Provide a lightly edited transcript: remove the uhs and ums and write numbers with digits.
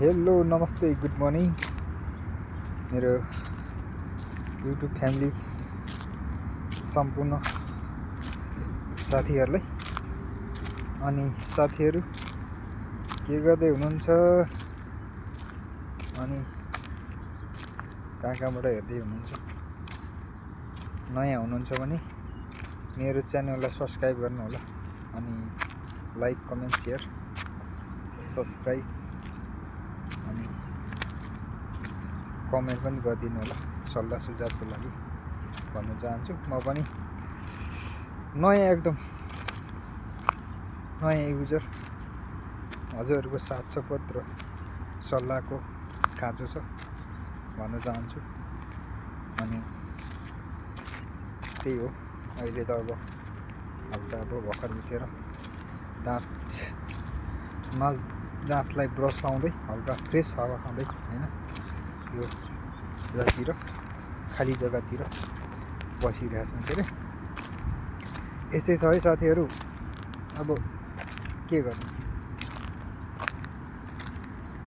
Hello नमस्ते good morning मेरो YouTube family सम्पूर्ण साथीहरूलाई अनि साथीहरू के गर्दै हुनुहुन्छ अनि कहाँबाट हेर्दै हुनुहुन्छ नयाँ हुनुहुन्छ भने मेरो च्यानललाई सब्स्क्राइब गर्नु होला अनि लाइक कमेन्ट शेयर सब्स्क्राइब अनि कमेन्ट पनि गरिदिनु होला सल्लाह सुझावको लागि भन्न चाहन्छु। म पनि एकदम नयाँ युजर हजुरहरूको साथ सपोर्ट र सल्लाहको खाँचो छ भन्न चाहन्छु। अनि त्यही हो, अहिले त अब भर्खर उठेर दाँतलाई ब्रस लाउँदै हल्का फ्रेस हावा खाँदै हैन यो जतातिर खाली जग्गातिर बसिरहेको छु के अरे। यस्तै छ है साथीहरू, अब के गर्नु।